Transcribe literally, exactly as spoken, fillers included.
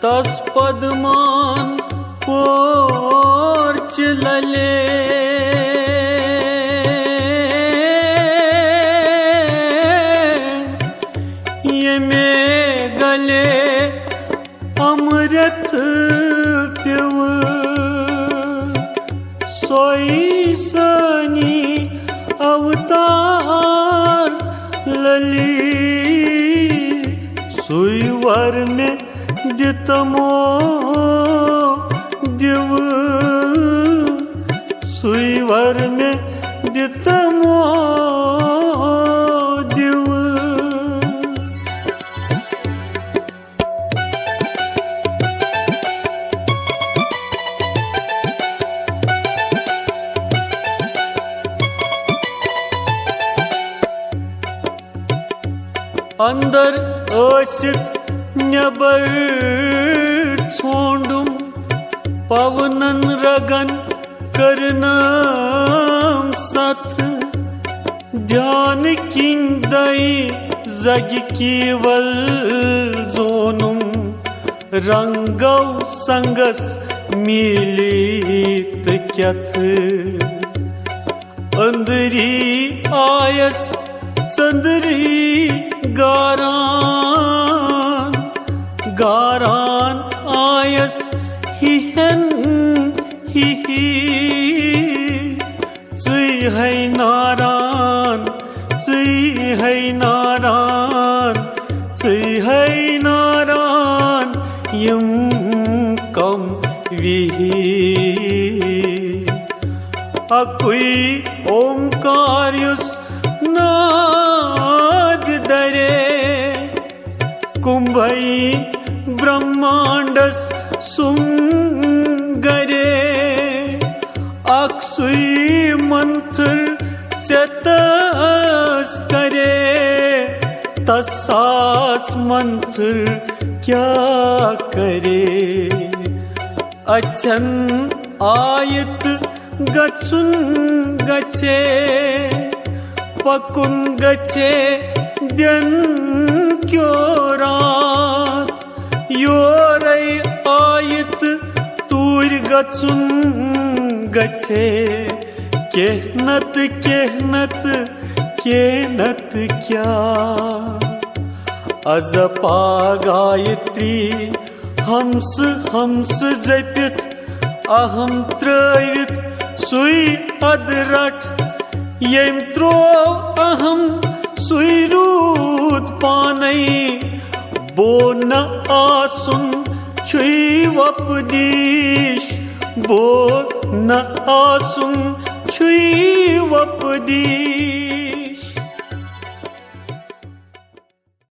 تس پدمان پورچ للے، یمے گلے امرت پیو۔ سوئی سانی اوتار للی، سوئی ور مے دتمو دیو، سوئی ور مے دتمو دیو۔ اندر ٲسِتھ نٮ۪بر ژھونڈُم، پونن رگن کٔرنم ستھ۔ دھیان کِنۍ دَے زگہِ کیول زونُم، رنگو سنگس میٖلی تہٕ کیتھ۔ أنٛدری آیس ژٔنٛدری گاران، گاران آیس ہِہٮ۪ن ہِہی۔ ژٕے ہے ناران، ژٕے ہے ناران، ژٕے ہے ناران، یِم کم وِہی۔ اکُے اومکار یُس ناد درے، کُمبھے برہمانڈس سُم گرے۔ اکھ سُے منتر ژےٚ تس کرے، تس ساس منتر کیٛاہ کرے؟ اَژھن آیہِ تہٕ گژھُن گژھے، پکُن گژھے دِن کیو راتھ۔ یورے آیہِ تہٕ توٗرۍ گژھُن گژھے، کینٛہہ نتہٕ کینٛہہ نتہٕ کینٛہہ نتہٕ کیٛاہ۔ از پا گایتری ہمسہٕ ہمسہٕ زٔپِتھ، اہم ترٲوِتھ سُے ادٕ رٹھ۔ ییٚمۍ ترٛوو اہم، سُے روٗد پانے۔ بو نہ آسُن چھُے وۄپدیش، بو نہ آسُن چھُے وۄپدیش۔